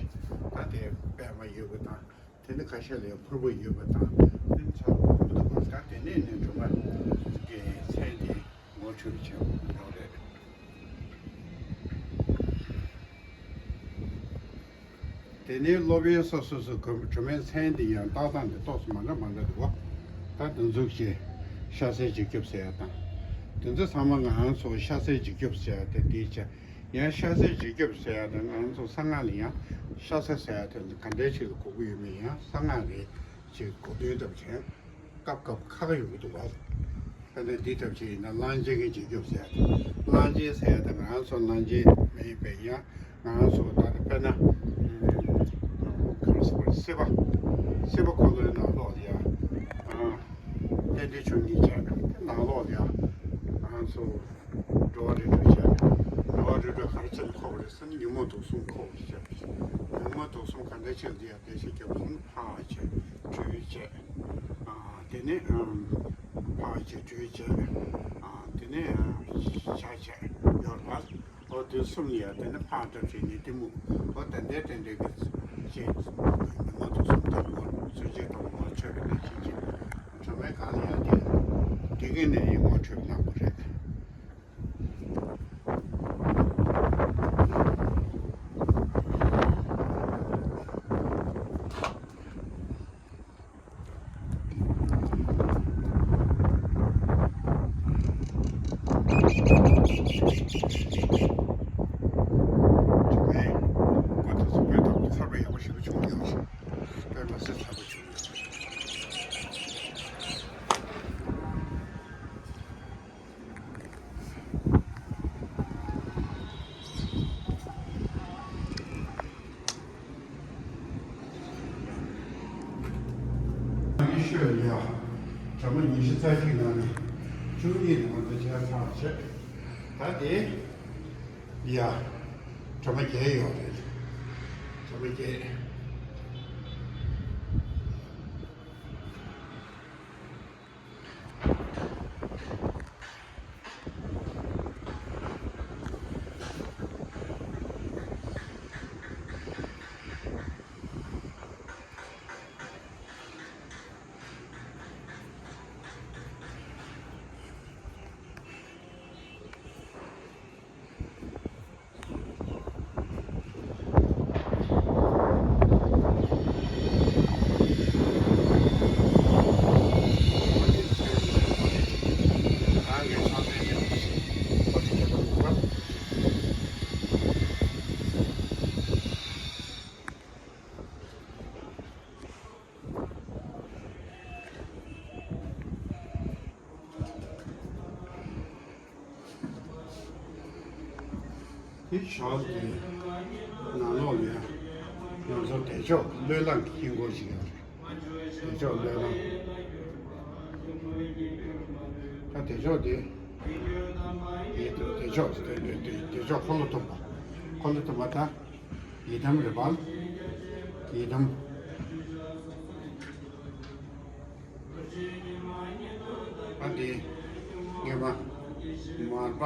ད་དེ་པད་མ་ཡོད་པ་དང་། དེ་ནི་ཁ་ཤས་ལ་ཡ་ཕུར་བུ་ཡོད་པ་དང་། དེ་ནི་ཚ་བོ་ཕུར་བུ་དང་ད་དེ་ནས་ནི་སྒྲོལ་མ་གི་མཚན་དེ་ངོ་འཕྲོད་བྱེད་པ་རེད། དེ་ནས་སློབ་ཡོན་སོ་སོ་སོ་གོ་གྲོས་མོལ་ཚན་འདི་ཡང་ཏག་ཏག་འདི་ཏོག་ཙམ་མ་འདྲ་མ་འདྲ་འདུག་བ། ད་འདི་ཚོ་ཞེས་ཤ་ཚའི་འཇིགས་སྐྱོབ་ཟེར་ཡ་དང་། དེ་ཚོ་ཚང་མ་ང་རང་ཚོ་ཤ་ཚའི་འཇིགས་སྐྱོབ་ཟེར་ཡ་དེ་འདིའི་ཆ། ཡང་ཤ་ཚའི་འཇིགས་སྐྱོབ་ཟེར་ཡ་དེ་ང་རང་ཚོ་གསང་སྔགས་ལ་ཡང་ཤ་ཚ་ཟེར་ཡ་དེ་ག་འདྲའི་ཞིག་ལ་གོ་གི་ཡོད་མེད་ཡང་གསང་སྔགས་རེད་ཅེས་གོ་དོན་ལྟ་བུ་བྱས། སྐབས་སྐབས་ཁག་ཡོང་གི་འདུག་བ། དཔེར་ན་འདི་ལྟ་བུ་ཞིག་ཡིན་ན་གླང་ཆེན་གྱི་འཇིགས་སྐྱོབ་ཟེར། གླང་ཆེན་ཟེར་ཡ་དེ་ང་རང་ཚོ་གླང་ཆེན་མི་ཡིན་པས་ཡང་ང་རང་ཚོ་ད་ལྟ་དཔེར་ན་ག་རེ་ཟེར་དགོས་རེད། སྲིད་པ། སྲིད་པ་འཁོར་ལོའི་ནང་ལོགས་ལ་ཡང་རྟེན་འབྲེལ་བཅུ་གཉིས་བྱས། དེ་ནང་ལོགས་ལ་ཡང་ང་རང་ཚོ་འགྲོ་བ་རིགས་དྲུག་བྱས། འགྲོ་བ་རིགས་དྲུག་ག་རེ་བྱས་ནས་འཁོར་བ་རེད་ཟེར་ན་ཉོན་མོངས་དུག་གསུམ་འཁོར་བ་རེད་བྱས། ཉོན་མོངས་དུག་གསུམ་ག་འདྲ་ཅིག་འདི་ཡང་བདེ་གཤེགས་རྒྱལ་པོ་གསུམ་ཕར་བྱས་ཁྲུས་བྱས། ཨ་དེ་ནས་ཨམ་ཕར་བྱས་ཁྲུས་བྱས། ཨ་དེ་ནས་ཨ་ཕྱག་བྱས་ཡོད་རེད་བ། ཨོ་དེ་གསུམ་ཡང་དེ་ནས་ཕར་འདྲ་བྱས་ནས་གཏི་མུག་ཨོ་དེ་འདྲའི་དེ་འདྲའི་གི་ཅིག་ཉོན་མོངས་དུག་གསུམ་དེ་ངོ་མཚོན་བྱེད་དང་ངོ་འཕྲོད་པའི་གནས་ཆེན་གྱི་སྒྲོན་མེ་གང་ལ་ཡང་དེ་དེ་གི་ནས་ཡིན་ངོ་འཕྲོད་གནང་དགོས་རེད། ཉི་ཤུ་ཡ། གྲངས་མ་ཉི་ཤུ་རྩ་གཅིག་ནང་ནས་བཅུ་གཉིས་ནང་དུ་བྱས་ཚར་བྱས། ད་དེ་ཡ། གྲངས་མ་བརྒྱད་ཡོད་རེད། གྲངས་མ་བརྒྱད། དེ་ཞོགས་ཀྱི་ནང་ལོགས་ལ་ང་ཚོ་བདེ་མཆོག་བློས་བསླངས་ཀྱི་དཀྱིལ་འཁོར་ཞིག་ཡོད་རེད། བདེ་མཆོག་བློས་བསླངས། ད་བདེ་མཆོག་དེ། དེ་བདེ་མཆོག་དེ་བདེ་མཆོག་འཁོར་ལོ་སྟོན་པ། འཁོར་ལོ་སྟོན་པ་ད། ཡི་དམ་རེད་པ། ཡི་དམ། ཨ་འདི། ངེས་པ། མར་པ།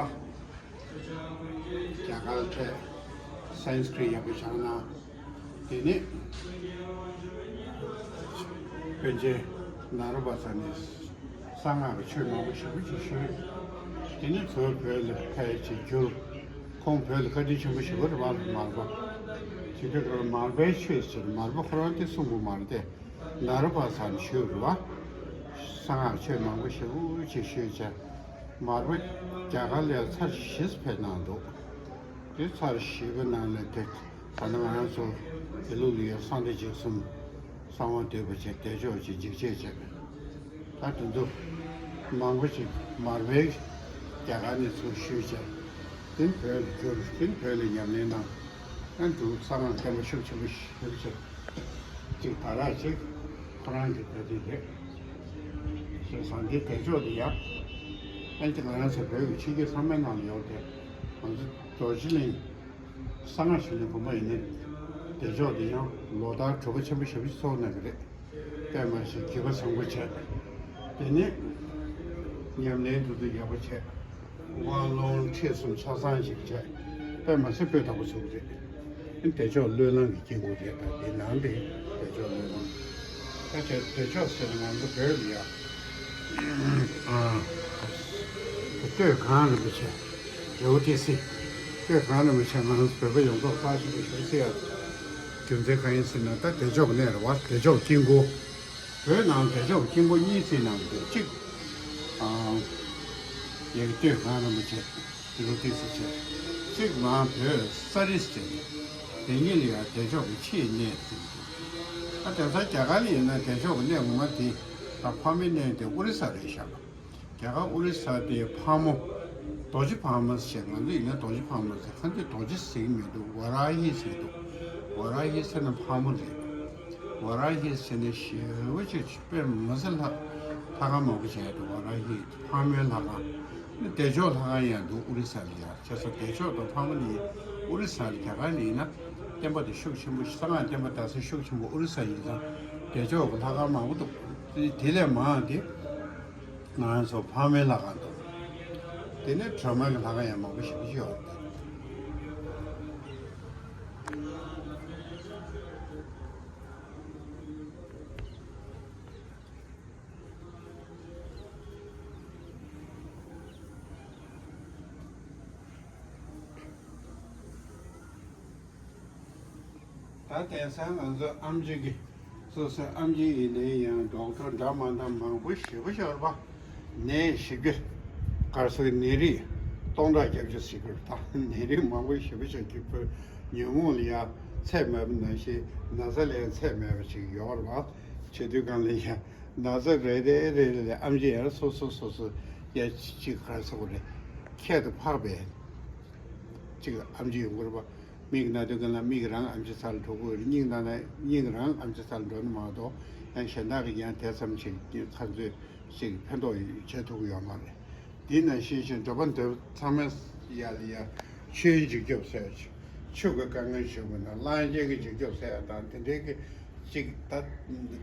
རྒྱ་གར་ཐད། སན་སྐྲིད་ཡག་པོ་སྦྱང་གནང་། དེ་ནས། པཎ་ཆེན་ནཱ་རོ་པ་ཚ་ནས། གསང་སྔགས་ཀྱི་ཆོས་མང་པོ་ཞེ་པོ་ཅིག་ཤེས། དེ་ནས་བོད་བོད་ལ་ཕལ་ཆེར་བསྒྱུར། ཁོང་བོད་ལ་བཀའ་དྲིན་ཆེན་པོ་ཞེ་པོ་རེད་པ། མར་པ། ཇི་སྟེ་ཁོ་རང་མར་པའི་ཆོས་ཟེར། མར་པ་ཁོ་རང་དེ་གསུང་གི་མ་རེད་དེ། ནཱ་རོ་པ་ཚ་ནས་ཞུས་རེད་པ། གསང་སྔགས་ཆོས་མང་པོ་ཞེ་པོ་ཅིག་ཤེས་བྱས། མར་པ་རྒྱ་གར་ལ་ཚར་བཞི་ཕེབས་གནང་འདུག་དེ་ཚར་བཞི་པའི་ནང་ནས་དེ། ད་ནི་ང་རང་ཚོ་དགེ་ལུགས་ལ་ཡོད་གསང་བདེ་འཇིགས་གསུམ། གསང་བ་འདུས་པ་བྱས། བདེ་མཆོག་བྱས། འཇིགས་བྱེད་བྱས། ད་དེ་ཚོ་མང་པོ་ཞིག་མར་པས་རྒྱ་གར་ནས་ཚུར་བཤུས་བྱས། དེ་བོད་ལ་བསྒྱུར། དེ་བོད་ལ་ཉམས་ལེན་གནང་། ཨ་འདུག་གསང་སྔགས་བསྟན་པ་ཤུགས་ཆེན་པོ་ཞིག་བྱས། གཅིག་ད་རག་ཅིག་ཁོ་རང་གི་བོད་དེ་རེད། ཞེས་སོགས་འདི་བདེ་མཆོག་འདི་ཡང་། ཨ་ནི་ང་རང་ཚོ་བོད་ཀྱི་ཕྱི་རྒྱལ་ཚང་མའི་ནང་ལ་ཡོད་དེ། ང་ཚོ་རྡོ་རྗེ་གླིང་། གསང་སྔགས་ཞུ་ལེན་དགོན་པ་ཡིན་ན། བདེ་མཆོག་འདི་ཡང་ལོ་ལྟར་གྲུབ་པ་ཆེན་པོ་ཞེ་པོ་ཅིག་ཚོགས་གནང་གི་རེད། དཔེ་མ་སྲིད་བགྱིས་པ་བཟང་པོ་བྱས། དེ་ནས་ཉམས་ལེན་དེ་ཚོ་ཡག་པོ་བྱས། དབང་ལུང་ཁྲིད་གསུམ་ཆ་ཚང་ཞིག་བྱས། དཔེ་མ་སྲིད་སྤུས་དག་པོ་བྱུང་གི་རེད། བདེ་མཆོག་བློས་བསླངས་ཀྱི་དཀྱིལ་འཁོར་རེད། ད་དེ་ནང་དེ་བདེ་མཆོག་བློས་བསླངས། ད་ཆ་བདེ་མཆོག་ཟེར་ན་ང་ཚོ་བོད་ལ་ཡ། ཨ། སྟོད་གངས་རིན་པོ་ཆེ། རི་བོ་ཏི་སེ། སྟོད་གངས་རིན་པོ་ཆེ་ང་ཚོ་བོད་པ་ཡོངས་རྫོགས་རྩ་ཆེན་པོ་ཞིག་བརྩི་ཡ། རྒྱུ་མཚན་གང་ཡིན་ཟེར་ན། ད་བདེ་མཆོག་གནས་རེད་བ། བདེ་མཆོག་དཀྱིལ་འཁོར། བོད་ནང་བདེ་མཆོག་དཀྱིལ་འཁོར་གཉིས་ཟེར་ནང་དུ་གཅིག་ཨ། ཡ་གི་སྟོད་ཁང་རིན་པོ་ཆེ། ཏི་རུ་ཏི་ཟེར་བྱས། གཅིག་མ་བོད་ས་རིས་བྱས། དེ་གཉིས་ལ་ཡང་བདེ་མཆོག་གི་ཕྱིའི་གནས་ཟེར་གྱི་འདུག་ཨ་དེང་སང་རྒྱ་གར་ལ་ཡིན་ན་བདེ་མཆོག་གི་གནས་ངོ་མ་དེ་ད་ཕ་མའི་གནས་དེ་ཨོ་རི་ས་རེད་ཤག་རྒྱ་གར་ཨོ་རི་ས་དེ་ཕག་མོ། རྡོ་རྗེ་ཕག་མོ་ཟེར། ང་ཚོ་ཡིན་ན་རྡོ་རྗེ་ཕག་མོ་ཟེར། ཁ་འདི་རྡོ་རྗེ་ཟེར་གྱི་མི་འདུག་ཝ་ར་ཧི་ཟེར་གྱི་འདུག་ཝ་ར་ཧི་ཟེར་ན་ཕག་མོ་རེད། ཝ་ར་ཧི་ཟེར་ན་ཞེ་པོ་ཅིག་དཔེ་མི་སྲིད་ལྷ། ལྷ་ཁང་མང་པོ་བྱས་འདུག་ཝ་ར་ཧི་ཕག་མོའི་ལྷ་ཁང་། ནི་བདེ་མཆོག་ལྷ་ཁང་ཡང་འདུག་ཨོ་རི་ས་ལ་ཡ། བྱས་ཙང་བདེ་མཆོག་དང་ཕག་མོ་ནི་ཨོ་རི་ས་ལ། རྒྱ་གར་ལ་ཡིན་ན་བསྟན་པ་དེ་ཤུགས་ཆེན་པོ། གསང་སྔགས་བསྟན་པ་དར་ས་ཤུགས་ཆེན་པོ་ཨོ་རི་ས་ཡིན་ཙང་། བདེ་མཆོག་གི་ལྷ་ཁང་མང་པོ་འདུག་དེ་ལས་མང་དེ་ང་རང་ཚོ་ཕག་མོའི་ལྷ་ཁང་འདུག་དེ་ནས་སྒྲོལ་མ་གི་ལྷ་ཁང་ཡང་མང་པོ་ཞེ་པོ་ཅིག་ཡོད་རེད། ད་དེང་སང་ང་ཚོ་ཨེམ་ཆི་གི། སོ་སོའི་ཨེམ་ཆི་ཡིན་ནའི་ཡང་ཌོག་ཊར་འདྲ་མ་འདྲ་མང་པོ་ཞེ་པོ་ཅིག་ཡོད་རེད་པ། ནད་ཞིབ་རྒྱུ། ག་རེ་ཟེར། ནད་རིགས་སྟོང་ཕྲག་བརྒྱད་ཅུ་ཟེར་གྱི་རེད། ད་ནད་རིགས་མང་པོ་ཞེ་པོ་ཅིག་གི་བོད་ཉོན་མོངས་ལ་ཡ་ཚད་མེད་པ་ནང་བཞིན་ན་ཚ་ལ་ཡང་ཚད་མེད་པ་ཅིག་ཡོད་རེད་པ། བྱེད་དུས་གང་ལ་ཡ་ན་ཚ་རེ་རེ་རེ་རེ་ལ་ཨེམ་ཆི་ཡར་སོ་སོ་སོ་སོ་ཡ་ཅིག་ག་རེ་ཟེར་དགོས་རེད། ཁྱད་དུ་འཕགས་པའི་ཅིག་ཨེམ་ཆི་ཡོང་གི་རེད་པ། མིག་ན་དུས་གང་ལ་མིག་རང་ཨེམ་ཆི་ས་ལ་འགྲོ་གི་ཡོད་རེད། སྙིང་ན་ན་སྙིང་རང་ཨེམ་ཆི་ས་ལ་འགྲོ་ནི་མ་གཏོགས། ཡང་གཞན་དག་གི་ཡང་དེ་ཙམ་ཅིག་ཁ་མཛོད་ཅིག་ཕན་ཐོགས་བྱེད་ཐུབ་ཀྱི་ཡོད་མ་རེད། འདི་ནང་བཞིན་བཞིན་འགྲོ་བ་འདི་ཚང་མས་ཡ་ལ་ཡ་ཆོས་འཇིགས་སྐྱོབ་ཟེར་ཡ་ཅིག་ཆོས་ཀྱི་དཀའ་ངལ་ཞུ་དགོས་ན། གླང་ཆེན་གྱི་འཇིགས་སྐྱོབ་ཟེར་ཡ་དང་དེ་འདྲའི་གི་ཅིག་ད་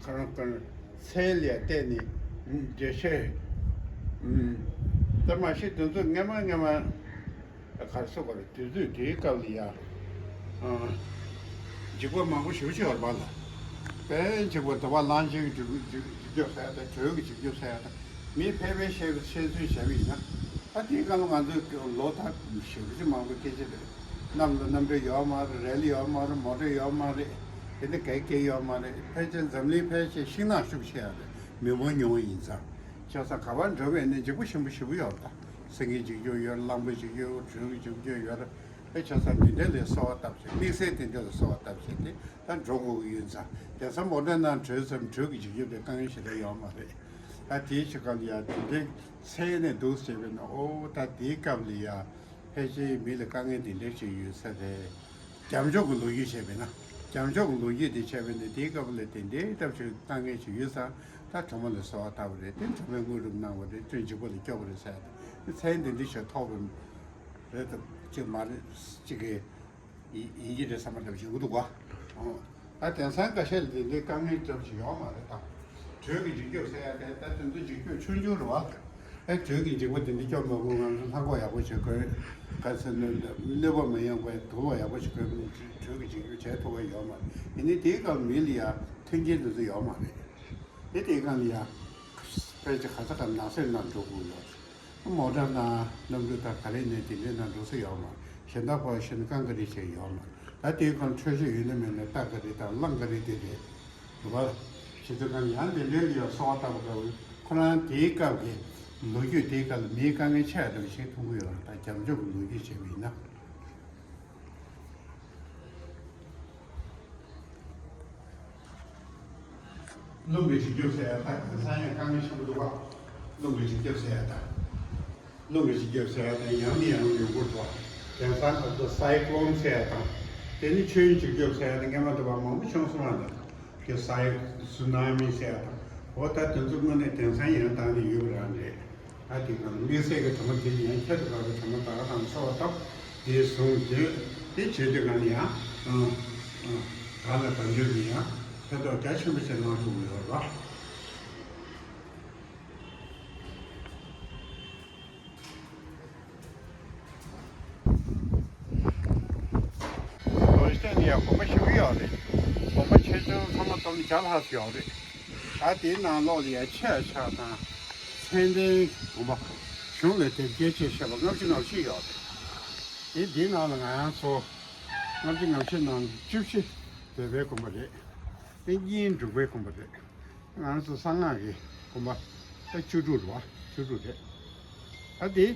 ཁོ་རང་ཁོ་རང་ཚེ་ལ་ཡ་བལྟས་ནས་འགྲེལ་བཤད། ད་མ་གཞི་དེ་ཚོ་སྔ་མ་སྔ་མ། ག་རེ་ཟེར་དགོས་རེད། དུས་ཚོད་དེའི་སྐབས་ལ་ཡ། ཨ། འཇིགས་པ་མང་པོ་ཞེ་པོ་ཅིག་ཡོད་རེད་པ་ལ། དཔེ་འཇིགས་པ་འདི་བ་གླང་ཆེན་གྱི་འཇིགས་འཇིགས་འཇིགས་སྐྱོབ་ཟེར་ཡ་དང་། དྲོད་ཀྱི་འཇིགས་སྐྱོབ་ཟེར་ཡ་དང་། མི་ཕལ་པའི་བཤད་པའི་བཤད་ཚུལ་བྱས་པ་ཡིན་ན། ད་དེའི་སྐབས་ལ་ང་ཚོའི་ལོ་ད་ཞེ་པོ་ཅིག་མང་པོ་སྐྱེལ་ཆེད་རེད། གནམ་ལ་གནམ་གྲུ་ཡོད་མ་རེད། རེལ་ཡོད་མ་རེད། མོ་ཊ་ཡོད་མ་རེད། དེ་ནི་གས་སྐྱེལ་ཡོད་མ་རེད། ཕལ་ཆེར་འཛམ་གླིང་ཕལ་ཆེར་ཤིང་ནགས་ཤུགས་ཆེ་ཡ་རེད། མི་མང་ཉུང་བ་ཡིན་ཙང་། བྱས་ཙང་ག་པར་འགྲོ་བའི་ནི་འཇིགས་པ་ཆེན་པོ་ཞེ་པོ་ཡོད་རེད་ད། སེང་གེ་འཇིགས་སྐྱོབ་ཡོད་རེད། གླང་པོ་འཇིགས་སྐྱོབ་ཡོད་རེད། དྲོད་ཀྱི་འཇིགས་སྐྱོབ་ཡོད་རེད། ཨེ་བྱས་ཙང་འདི་འདྲ་ལ་གསོལ་བ་བཏབ་བྱས། དམིགས་བསལ་འདི་འདྲ་ལ་གསོལ་བ་བཏབ་བྱས་ཏེ་ད་འགྲོ་དགོས་ཀྱི་ཡོད་ཙང་། དེང་སང་མོ་ཊ་ནང་དྲོད་ཙམ་དྲོད་ཀྱི་འཇིགས་སྐྱོབ་དེ་དཀའ་ངལ་ཞེ་དྲག་ཡོད་མ་རེད། ད་དེའི་ཕྱི་སྐབས་ལ་ཡ་དེ་འདྲའི་ཚད་ནས་འདུག་ཟེར་བས་ན། ཨོ་ད་དེའི་སྐབས་ལ་ཡ་ཕལ་ཆེར་མི་ལ་དཀའ་ངལ་འདི་འདྲ་ཞིག་ཡོད་ས་རེད། རྒྱབ་ཕྱོགས་ཀྱི་ལོ་རྒྱུས་བྱས་པས་ན། རྒྱབ་ཕྱོགས་ཀྱི་ལོ་རྒྱུས་དེ་བྱས་པས་ན། དེའི་སྐབས་ལ་དེ་འདྲའི་སྟབས་ཅིག་དཀའ་ངལ་ཞིག་ཡོད་ཙང་། ད་སྒྲོལ་མ་ལ་གསོལ་བ་བཏབ་པ་རེད། དེ་སྒྲོལ་མས་དངོས་གྲུབ་གནང་བ་རེད། དེ་འཇིགས་པ་ལས་སྐྱོབ་པ་རེད་ཟེར་ཡ་དེ། མཚན་འདི་འདྲ་ཞིག་ཐོགས་པ་རེད་དམ་ཅིག་མ་རེད་ཅིག་གི་ཡིན་གྱི་རེད་བསམ་པ་འདྲ་བོ་ཞིག་འདུག་ག་ཨོ། ད་དེང་སང་འགའ་ཤས་ལ་དེ་འདྲའི་དཀའ་ངལ་ཙམ་ཞིག་ཡོད་མ་རེད་ད། དྲོད་ཀྱི་འཇིགས་སྐྱོབ་ཟེར་ཡ་དེ། ད་དེ་ཚོ་འཇིགས་སྐྱོབ་ཆུང་ཆུང་རེད་བ། ཨེ་དྲོད་ཀྱི་འཇིགས་པ་དེ་འདྲ་སྐྱོབ་མ་དགོས། ང་ཚོ་ལྷམ་གོག་ཡག་པོ་ཞིག་གོན། ག་ཚོད་གནོད་པ་མི་ཡོང་བའི་དུག་ལོག་ཡག་པོ་ཞིག་གོན། དྲོད་ཀྱི་འཇིགས་སྐྱོབ་བྱེད་ཐུབ་པ་ཡོད་མ་རེད། ཡིན་ནའི་དེའི་སྐབས་མི་ལ་ཡ་མཐུན་རྐྱེན་དེ་ཚོ་ཡོད་མ་རེད། དེ་དེའི་སྒང་ལ་ཡ་ཕལ་ཆེར་ག་ས་ག་ནགས་གསེབ་ནང་འགྲོ་དགོས་ཡོད་རེད། མོ་ཊ་ནང་གནམ་གྲུ་དང་ག་རེ་ནས་དེ་འདྲའི་ནང་འགྲོ་ས་ཡོད་མ་རེད། གཞན་དག་ཕར་ཞོན་རྐང་ག་རེ་བྱས་ཡོད་མ་རེད། ད་དེའི་སྒང་འཕྲོད་བཞེས་ཡོད་ན་མེད་ན་རྟ་ག་རེ་དང་གླང་ག་རེ་དེ་རེད། རེད་བ། བྱེད་དུས་སྒང་ཡང་དེ་འདྲའི་ལ་ཡ་གསོལ་བ་བཏབ་པ་དགའ་བོ། ཁོ་རང་དེའི་སྐབས་ཀྱི་ལོ་རྒྱུས། དེའི་སྐབས་ལ་མིའི་དཀའ་ངལ་ཆེ་བ་འདྲ་བོ་ཞིག་མཐོང་གི་ཡོད་རེད། ད་རྒྱབ་ཕྱོགས་ཀྱི་ལོ་རྒྱུས་བྱས་པ་ཡིན་ན། རླུང་གི་འཇིགས་སྐྱོབ་ཟེར་ཡ་ད་དེང་སང་ཡང་དཀའ་ངལ་ཆེན་པོ་འདུག་བ། རླུང་གི་འཇིགས་སྐྱོབ་ཟེར་ཡ་ད། རླུང་གི་འཇིགས་སྐྱོབ་ཟེར་ཡ་ད་ཡང་ནས་ཡང་ཡོང་གི་འདུག་བ། དེང་སང་ང་ཚོ་སའི་ཀློན་ཟེར་ཡ་དང་། དེ་ནི་ཆུའི་འཇིགས་སྐྱོབ་ཟེར་ཡ་ད་སྔོན་མ་འདི་བ་མང་པོ་བྱུང་སོང་བ་འདུག་གི། སའི་སུ་ན་མི་ཟེར་ཡ་དང་། འོ་ད་དེ་ཚོ་དངོས་གནས་དེང་སང་ཡང་དང་ནས་ཡོད་པ་རང་རེད། ད་དེ་གང་དམིགས་བསལ་གྱི་དྲི་མ་དེ་ཡང་ཁྱད་དུ་འཕགས་པའི་དྲི་མ་དག་དང་ཚོར་བ་སྟབས་དེ་བཟུང་དེ་དེ་བྱེད་དུས་གང་ཡང་ཨང་ཨང་། བདག་ལ་དལ་འབྱོར་གྱི་ཡང་ཕན་ཐོགས་རྒྱ་ཆེན་པོ་ཞིག་གནང་ཐུབ་ཀྱི་ཡོད་རེད་བ། རྡོ་རྗེ་གདན་ལ་ཡང་དགོན་པ་ཞེ་པོ་ཡོད་རེད། དགོན་པ་ཆེ་ཆུང་ཚང་མ་བསྡོམས་བརྒྱ་ལྷག་ཙམ་ཡོད་རེད། ད་དེའི་ནང་ལོགས་ལ་ཡང་ཆོས་ཕྱག་དང་མཚན་ལྡན་དགོན་པ། གཞུང་ལ་དེབ་སྐྱེལ་ཆེད་བཤད་པ་ལྔ་བཅུ་ང་བཞི་ཡོད་རེད། དེ་འདིའི་ནང་ལ་ང་རང་ཚོ་ལྔ་བཅུ་ང་བཞི་ནང་བཅུ་བཞི། བཟོད་པའི་དགོན་པ་རེད། ཏིང་འཛིན་འབྲུག་པའི་དགོན་པ་རེད། ང་ཚོ་གསང་སྔགས་ཀྱི་དགོན་པ་ད་བཅུ་དྲུག་རེད་བ། བཅུ་དྲུག་རེད། ད་དེ་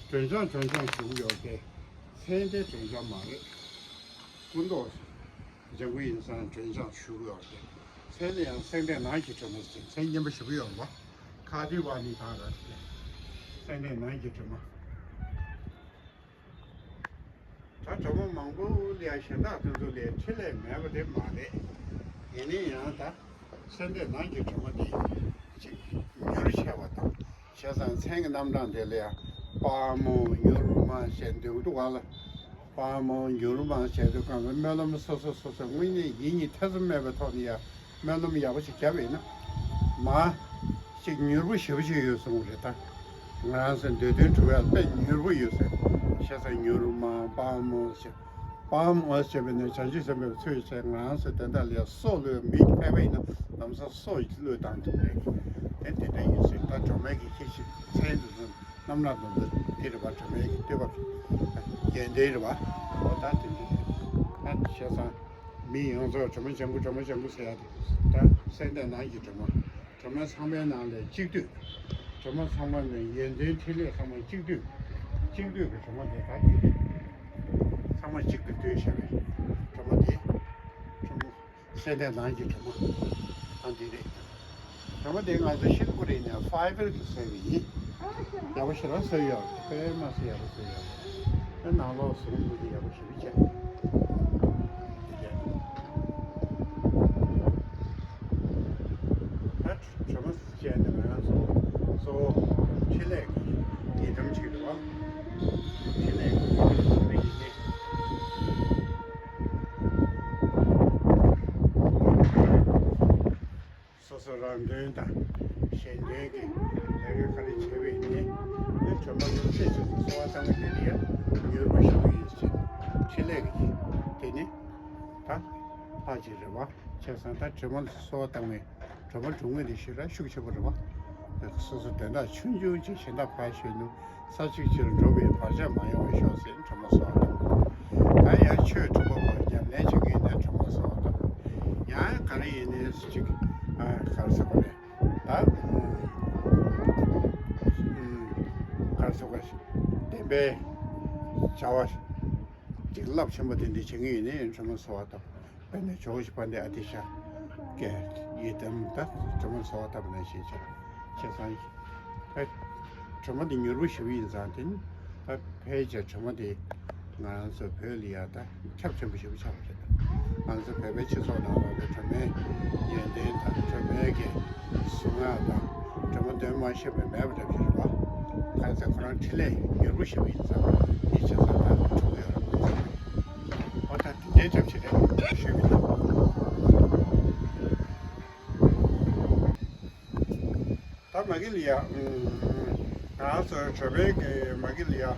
སྒྲོལ་ལྗང་སྒྲོལ་ལྗང་ཞུ་གི་ཡོད་དེ། མཚན་དེ་སྒྲོལ་ལྗང་མ་རེད། སྐུ་མདོག་ལྗང་གུ་ཡིན་ཙང་སྒྲོལ་ལྗང་ཞུ་གི་ཡོད་དེ། མཚན་དེ་ཡང་སེང་ལྡེང་ནགས་ཀྱི་སྒྲོལ་མ་ཟེར། མཚན་རྙིང་པ་ཞུ་གི་ཡོད་བ། ཁ་དི་བ་ནི་ཐང་ར་དེ། སེང་ལྡེང་ནགས་ཀྱི་སྒྲོལ་མ། ད་གྲོགས་མོ་མང་པོ་ལ་ཡང་གཞན་དག་དེ་ཚོ་ལས་འཕྲིན་ལས་མེད་པ་དེ་མ་རེད། ཡིན་ནའི་ཡང་ད་སེང་ལྡེང་ནགས་ཀྱི་སྒྲོལ་མ་དེ་ཅིག་མྱུར་ཆེ་བ་དང་། བྱས་ཙང་མཚན་གྱི་རྣམ་གྲངས་དེ་ལ་ཡང་དཔའ་མོ་མྱུར་མ་ཞེས་འདོད་འདུག་ག་ལ། དཔའ་མོ་མྱུར་མ་ཞེས་འདོད་གང་ལ་སྨོན་ལམ་སོ་སོ་སོ་སོ་དངོས་གནས་ཡིད་གཉིས་ཐེ་ཚོམ་མེད་པའི་ཐོག་ནས་ཡང་། སྨོན་ལམ་ཡག་པོ་ཞིག་བརྒྱབ་ཡིན་ན། མ། ཞིག་མྱུར་པོ་ཞེ་པོ་ཅིག་ཡོད་གསུངས་པ་རེད་ད། ང་རང་ཚོའི་འདོད་དོན་སྒྲུབ་ཡག་དཔེ་མྱུར་པོ་ཡོད་ཟེར། བྱས་ཙང་མྱུར་མ་དཔའ་མོ་ཞེས། དཔའ་མོ་ཞེས་པས་ནི་བྱང་ཆུབ་སེམས་དཔའི་ཚུལ་བྱས། ང་རང་ཚོའི་དོན་དག་ལ་སྲོག་བློས་མི་ཕལ་པ་ཡིན་ན་ལམ་སང་སྲོག་བློས་བཏང་ཐུབ་རེད། དེ་དེ་འདྲ་ཡིན་ཟེར། ད་སྒྲོལ་མའི་གི་ཁྱད་ཆོས་མཚན་དེ་ཚོ་རྣམ་གྲངས་དེ་ཚོ་དེ་རེད་པ། སྒྲོལ་མའི་གི་བསྟོད་པ་ཡོན་ཏན་རེད་པ། འོ་ད་དེ་འདྲ་རེད། ད་བྱས་ཙང་། མི་ཡོངས་རྫོགས་སྒྲོལ་མ་ལྗང་གུ་སྒྲོལ་མ་ལྗང་གུ་ཟེར་ཡ་དེ། ད་སེང་ལྡེང་ནགས་ཀྱི་སྒྲོལ་མ། སྒྲོལ་མ་ཚང་མའི་ནང་ལས་གཅིག་བསྡུས། སྒྲོལ་མ་ཚང་མ་ནས་ཡོན་ཏན་འཕྲིན་ལས་ཚང་མ་གཅིག་བསྡུས། གཅིག་བསྡུས་ཀྱི་སྒྲོལ་མ་དེ་ད་ཡིན་ཏེ། ཚང་མ་གཅིག་ཏུ་བསྡུས་བཞག་པའི་སྒྲོལ་མ་དེ། སྒྲོལ་མ། སེང་ལྡེང་ནགས་ཀྱི་སྒྲོལ་མ། ཨ་འདི་རེད། སྒྲོལ་མ་དེ་ང་ཚོ་ཤིན་ཏུ་རེད་ནས་ཕའི་བར་གྱི་བཟོས་པ་ཡིན། ཡག་པོ་ཞེ་དྲག་བཟོས་ཡོད། དཔེ་མ་སྲིད་ཡག་པོ་བཟོས་ཡོད། དཔེ་ནང་ལོགས་བཟོ་འདུག་གི་ཡག་པོ་ཞེ་པོ་བྱས། དེ་རེད། ད་སྒྲོལ་མ་བཅས་ནས་ང་རང་ཚོ་གཙོ་བོ་འཕྲིན་ལས་ཀྱི་ཡི་དམ་ཅིག་རེད་བ། འཕྲིན་ལས་ཀྱི་ཡི་དམ་ཞིག་རེད། སོ་སོ་རང་དོན་དང་གཞན་དོན་གྱི་ལས་ཀ་ག་རེ་བྱེད་པ་ཡིན་ནའི། སྒྲོལ་མ་ལུགས་ཤེས་ཆེད་དུ་གསོལ་བ་བཏང་བ་དེ་ལ་ཡང་མྱུར་པོ་ཞིག་ཡིན་ཕྱིར། འཕྲིན་ལས་ཀྱི་དེ་ནི་ད་ལྷ་ཅིག་རེད་བ། བྱས་ཙང་ད་སྒྲོལ་མ་ལ་གསོལ་བ་བཏང་བའི་སྒྲོལ་མ་སྒྲུབ་དངོས་དེ་ཞེ་དྲག་ཤུགས་ཆེན་པོ་རེད་བ། སོ་སོ་དོན་དག་ཆུང་ཆུང་ཅིག་གཞན་དག་ཕར་ཞོན་ནུ། ས་གཅིག་ཕྱིར་འགྲོ་བའི་བར་ཆད་མ་ཡོང་བར་ཤོག་ཟེར་སྒྲོལ་མ་གསོལ་བ་བཏབ། ད་ཡང་ཆོས་སྒྲུབ་པ་པོ་ཉམས་ལེན་བྱེད་མཁན་ནས་སྒྲོལ་མ་གསོལ་བ་བཏབ། ཡང་ག་རེ་ཡིན་ནའི་གཅིག་ཨ་ག་རེ་ཟེར་དགོས་རེད། ད་ཨུམ་ག་རེ་ཟེར་དགོས་རེད། བདེན་པའི་བྱ་བ་གཅིག་རླབས་ཆེན་པོ་དེ་འདྲ་བྱེད་མཁན་ཡིན་ནའི་སྒྲོལ་མ་གསོལ་བ་བཏབ། དཔེར་ན་ཇོ་བོ་རྗེ་དཔལ་ལྡན་ཨ་ཏི་ཤ་གི་ཡི་དམ་ད་སྒྲོལ་མ་གསོལ་བ་བཏབ་པ་ནང་བཞིན་བྱས། བྱས་ཙང་ད་སྒྲོལ་མ་འདི་མྱུར་པོ་ཞེ་པོ་ཡིན་ཙང་དེ་ནི་ད་ཕལ་ཆེར་སྒྲོལ་མ་འདི་ང་རང་ཚོ་བོད་ལ་ཡ་ད་ཁྱབ་ཆེན་པོ་ཞེ་པོ་ཆགས་པ་རེད། ང་ཚོ་བོད་པའི་སྤྱི་ཚོགས་ནང་ལོགས་ལ་སྒྲོལ་མའི་ཡོན་ཏན་དང་སྒྲོལ་མའི་གི་གཟུངས་སྔགས་དང་སྒྲོལ་མ་འདོན་མ་ཤེས་པ་མེད་པ་འདྲ་ཞིག་རེད་བ། གང་ཟེར་ཁོ་རང་འཕྲིན་ལས་མྱུར་པོ་ཞེ་པོ་ཡིན་ཙང་དེ་བྱས་ཙང་ད་འགྲོ་གི་ཡོད་རེད། འོ་ད་དེ་འདྲའི་ཐབས་ཤེས་རེད་ཞུས་པ་ཡིན། ད་མ་གི་ལ་ཡ། ང་ཚོ་གྲོ་པའི་གི་མ་གི་ལ་ཡ།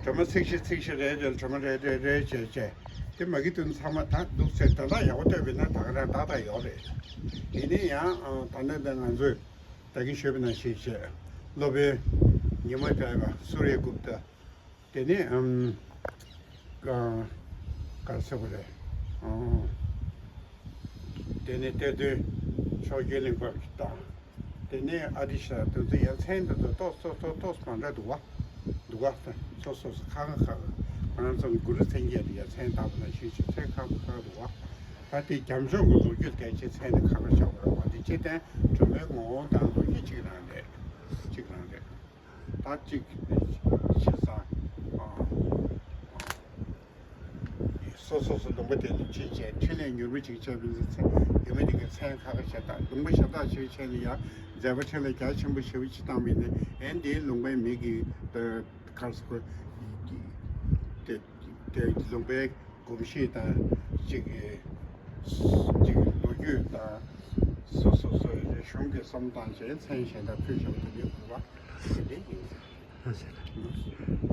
གྲོ་མ་ཚིག་བཞི་ཚིག་བཞི་རེ་རེ་ལ་གྲོ་མ་རེ་རེ་རེ་བྱས་བྱས། དེ་མ་གི་དུ་ཚང་མ་ད་འདུག་ཚེ་ད་ལྟ་ཡག་པོ་བསྟོད་པས་ན་ད་ག་རང་ཏག་ཏག་ཡོད་རེད། ཡིན་ནའི་ཡང་ད་ནི་ད་ང་ཚོས་ད་གིན་ཞུས་པ་ནང་བཞིན་བྱས། སློབ་དཔོན་ཉི་མ་བྱ་བ་སུ་རེ་གུབ་ཏ། དེ་ནས་ཨམ། ག་ག་རེ་ཟེར་དགོས་རེད། ཨང་། དེ་ནས་གཏེར་སྟོན་ཕྱོགས་བཅུའི་གླིང་པ་དང་། དེ་ནས་ཨ་ཏི་ཤ་དེ་ཚོ་ཡ་མཚན་དེ་ཚོ་ཏོག་ཙམ་ཏོག་ཙམ་ཏོག་ཙམ་མ་འདྲ་འདུག་བ། འདུག་བ། སོ་སོ་སོ་ཁ་ཁ་ཁ་ཁ། ང་རང་ཚོ་གུ་རུ་མཚན་བརྒྱད་དེ་ཡ་མཚན་བཏགས་པ་ནང་བཞིན་ཞིག་མཚན་ཁ་ཁ་ཁ་འདུག་བ། ད་དེ་རྒྱ་མཚོ་གི་ལོ་རྒྱུས་དེ་ཅི་མཚན་དེ་ཁ་ཁ་བཞག་པ་རེད་བ། དེ་ཅི་བསྟན་སྒྲོལ་མའི་ངོ་བོ་དང་ལོ་རྒྱུས་གཅིག་རང་རེད། གཅིག་རང་རེད། ད་གཅིག་བྱས་ཙང་། སོ་སོ་སོ་ལུང་པ་དེ་ལ་ཕྱིན་བྱས་འཕྲིན་ལས་མྱུར་པོ་ཅིག་བྱས་པའི་ཚེ་ཡུལ་མི་དེ་གའི་མཚན་ཁ་ཁ་བྱས། ད་ལུང་པ་གཞན་དག་ཅིག་ཕྱིན་ན་ཡང་མཛད་པ་འཕྲིན་ལས་རྒྱ་ཆེན་པོ་ཞེ་པོ་ཅིག་བཏང་བས་ནས་ཨེ་འདིའི་ལུང་པའི་མི་གི་ག་རེ་ཟེར་དགོས། དེ་དེ་ལུང་པའི་གོམས་གཤིས་དང་གཅིག་གི་གཅིག་གི་ལོ་རྒྱུས་དང་སོ་སོ་སོའི་རིག་གཞུང་གི་བསམ་སྟངས་བཅས་མཚན་གཞན་དག་ཕུལ་བཞག་པ་དེ་འདྲའི་དགོས་པ་དེ་འདྲའི་ཡིན། ཨ་ཟེར།